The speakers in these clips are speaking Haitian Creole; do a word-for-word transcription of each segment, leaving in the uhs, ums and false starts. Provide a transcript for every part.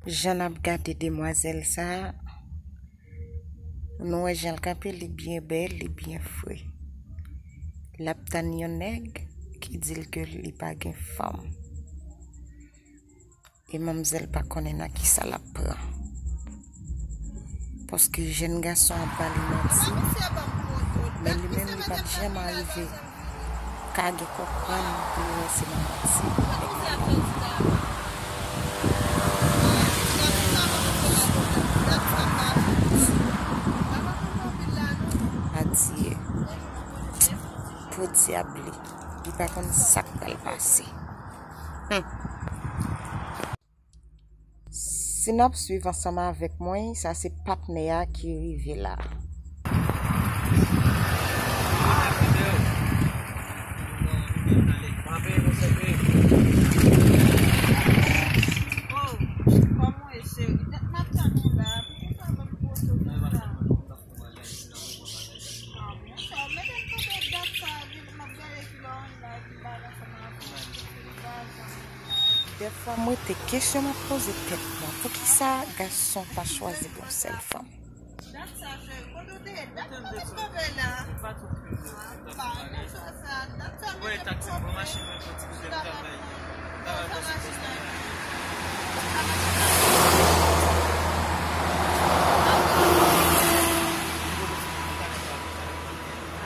Jan n ap gade demwazèl sa a, nou wè jan l kanpe, li byen bèl, li byen fre. L ap tann yon nèg ki di l ke li pa gen fanm. E manmzèl pa konnen nan kisa l ap pran. Paske jèn gason ap ba li manti, men li menm li pa t janm arive ka gen konprann pou l wè se nan manti. Adieu. Podyab li, li pa konn sa k pral pase. Hmm. Si n ap swiv ansanm avèk mwen, sa se patnè a ki rive la. Dèfwa m rete kesyon m ap poze tèt mwen, poukisa gason pa chwazi pou yon sèl fanm?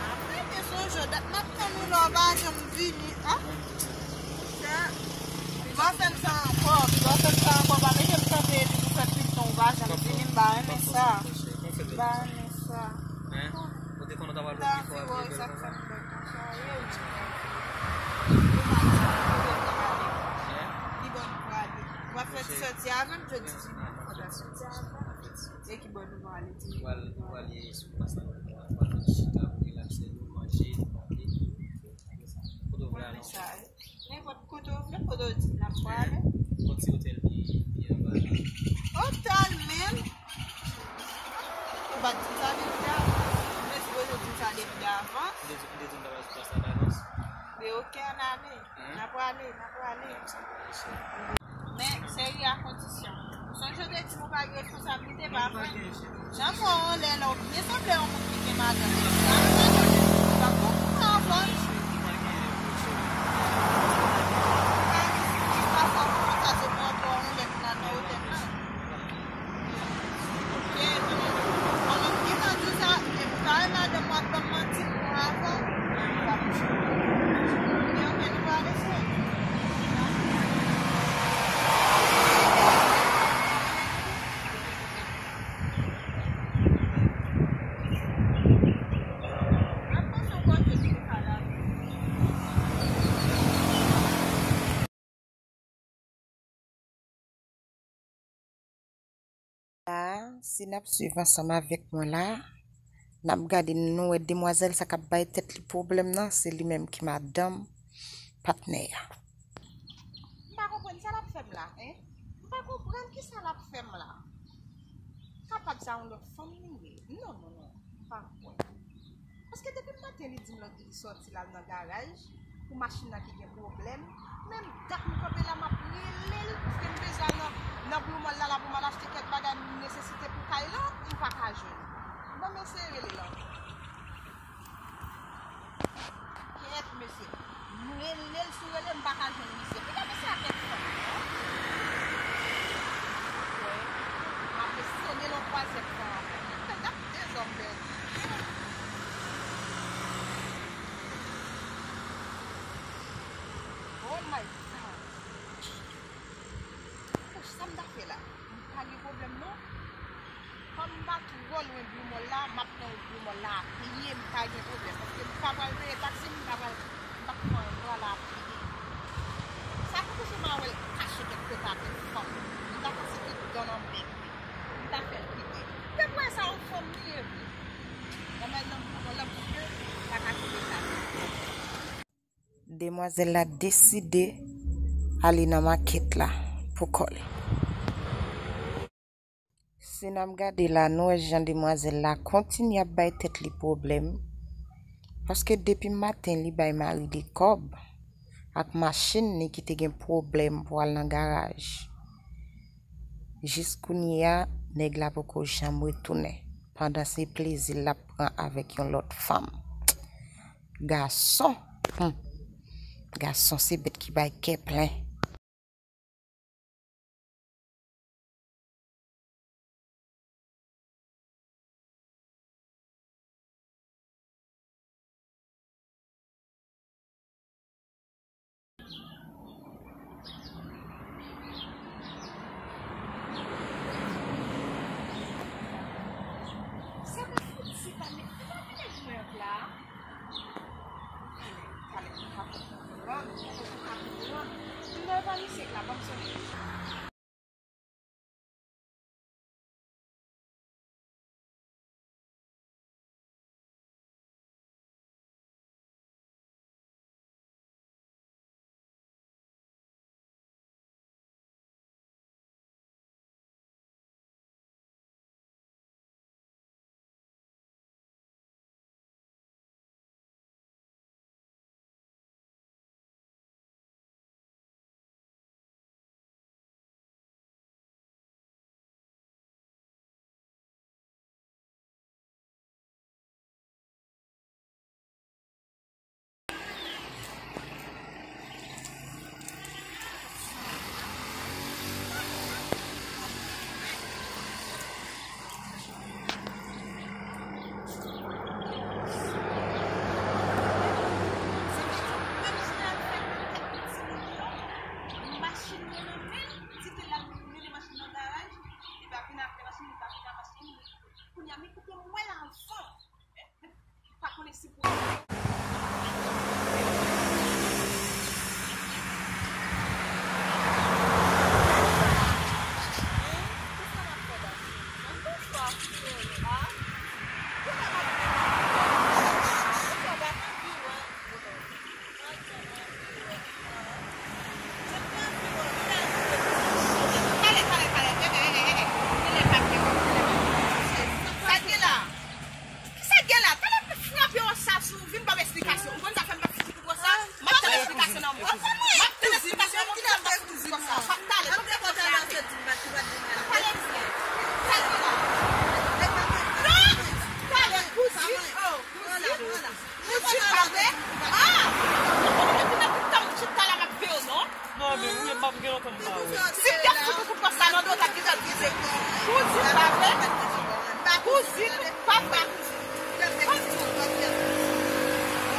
Apre, men sonje, dat m ap tann ou la, w pa janm vini, a? Sa, pa fè m sa ankò, pa fè m sa ankò, pa mete m kanpe epi pou fè pit non, w pa janm vini, m pa renmen sa. M pa renmen sa. Hein? Ou te konn ou ta pral pran pifò apre bèl konsa? Li bon nou prale. W ap fè ti sòti avè m, jodi dimanch, fò ta sòti avè m. E ki bò nou prale, di m? Nou pral, nou pral ye sou plas la, nou pral chita, nou relakse, nou manje, nou pale. Kote w vle ale? Nenpòt kote w vle, kote w di n ap prale. Yon ti otèl ki, ki anba la. Otèl menm? Ou pa t di m sa depi davans. Ou te sipoze di m sa depi davans. Ou te, ou te di m ta pral sou plas la davans. Men oke, ann ale. N ap prale, n ap prale. Men, seri a kondisyon. Ou sonje w te di m ou pa gen responsablite, pa vre? Jan fò w anlè la, ou byen sanble yon moun ki gen madanm. Epi sa, madanm, ou pa konprann avè l. Ou pa gen, ou pa fò konprann sa, se pou ankò yon lèt nan, nan otèl la. La, si n ap swiv ansanm avèk mwen la, n ap gade, nou wè demwazèl sa k ap bay tèt li pwoblèm nan, se li menm ki madanm patnè a. M pa konprann sa l ap fè m la, en? M pa konprann kisa l ap fè m la. Kapab sa yon lòt fanm li ye. Non, non, non. M pa kwè. Paske depi maten li di m l ap, li sòti l al nan garaj pou machin nan ki gen pwoblèm. Menm dat m kanpe la, m ap rele l, paske m bezwen al nan, nan Blue Mall la, la pou m al achte kèk bagay m nesesite pou kay la, m pa ka jwenn li. Bon, m eseye rele l ankò. Kèt, mesye. M rele l sou rele, m pa ka jwenn misye. Pou gade sa kèk fanm. Wè. M ap eseye l yon twazyèm fwa ankò. Gad dezòm bèl. Oh my God. Sa m ta fè la? M pa gen pwoblèm non. Kòm m pa twò lwen Blue Mall la, m ap nan Blue Mall la a pye, m pa gen pwoblèm. Paske m pa pral peye taksi, m pa pral, m p ap pran, pran la a pye. Sa ki pouse m a wè l kache kèk kote avèk fanm. M ta panse tout dan nan bèk li. M ta fè l kite. Pèp wè sa yon fanm li ye vre. Nan men nan Blue Mall la, paske m pa ka kite sa. Demwazèl la deside ale nan makèt la pou kò l. Si n ap gade la, nou wè jan demwazèl la kontinye ap bay tèt li pwoblèm, paske depi maten li bay mari li kòb ak machin li ki te gen pwoblèm pou al nan garaj. Jis kounye a, nèg la poko janm retounen, pandan se plezi l ap pran avèk yon lòt fanm. Gason, hmm, gason se bèt ki bay kè plen. Sa pa fouti pa met, pa met mwen la. Talè, talè, m pa konn pran, m pa konn pran. M nan pa misye la, ban m sonje. Machin nan nan men l, di ke l al mennen machin nan garaj, li pa vin avle machin, li pa vin avle machin. Kounye a, men kote m wè l avan. M pa konnen si pou Sa gen la, talè m frape w sa sou, vin ban m esplikasyon. Ou konn sa fè m pa fouti pou sa? M ap tann esplikasyon nan mwen. M ap tann esplikasyon nan mwen, m ap tann esplikasyon nan mwen. M ap tann esplikasyon nan mwen. Talè, talè, talè, talè, kouzi, oh, kouzi, kouzi, pa vre? Ah! Mwen vin nan tout tan, tout talè m ap veye w, non? Non, men ou menm, m ap gen lontan m pa wè. Si m te fout ou kout pòs la nan do, w t ap gentan di se kouzi pa vre. Kouzi, papa.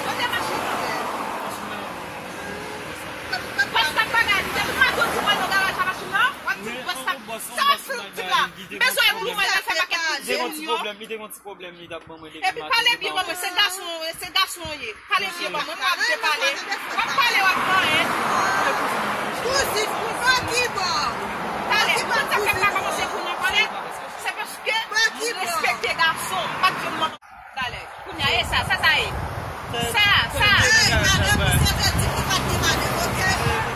Kote machin nan? Pòs la bagay, depi maten w di w al nan garaj a machin nan, w ap di pòs la. Sa w ap fè w di la? M bezwen pou nou wè l fè pakèt kouzi moun yo. Li te gon ti pwoblèm, li te gon ti pwoblèm, li t ap ban mwen depi maten. Epi pale byen ban mwen, se gason, se gason w ye. Pale byen ban mwen, m ap byen pale. W ap pale, w ap pale. Kouzin, pou bò ki bò? Talè, tout sa fè m pa kòmanse pou nou pale, se paske m respekte gason, m pa t janm nan talè. Kounye a, e sa, sa, sa ye. Sa, sa. Ey, madanm, misye te di li pa t gen madanm, oke?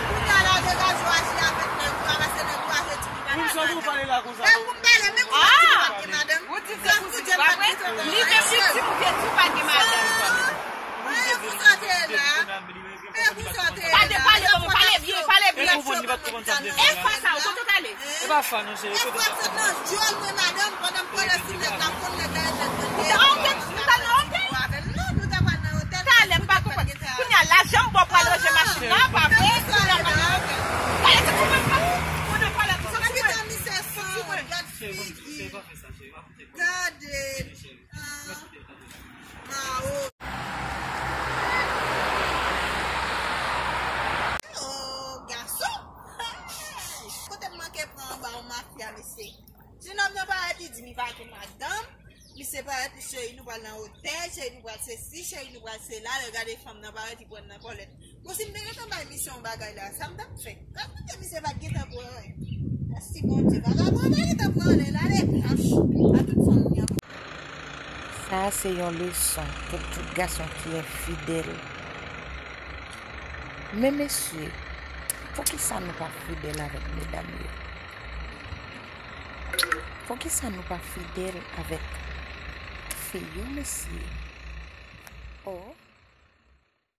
Kounye a la, degaje w aji avèk nèg ou a, paske nèg ou a te di li pa t gen madanm. Ey, pou m pale, men ou pa t di li pa t gen madanm. Ou di se pou di pa vre. Li menm li di pou te di pa gen madanm. Tande, pale, pale byen, pale byen. E fwa sa, ou kontan tande? E pa fwa non, cheri, kote sa? Talè, m pa konprann. Kounye a, lajan m ba w pou al ranje machin nan, pa vre? Kounye a, pa gen. Talè, se pou mwen, pa. Ou nan pale pou sa, pou mwen. Gade. Ah, Mao. Oh, gason. Kote m manke pran anba yon mafya, mesye. Jenòm nan parèt, li di li pa gen madanm. Misye parèt, li cheri nou pral nan otèl, cheri nou pral sesi, cheri nou pral sela. Lè gade fanm nan parèt, li pran nan kòlèt. Bon, si m te gentan bay misye yon bagay la, sa m t ap fè? Gad kote misye pa t gentan pran anyen. Mèsi Bondye. Vagabon pa gentan pran anyen, l ale blanch. A tout fanm li an. Sa a se yon leson pou tout gason ki enfidèl. Men mesye, poukisa nou pa fidèl avèk medam yo? Poukisa nou pa fidèl avèk fi yo, mesye? Oh.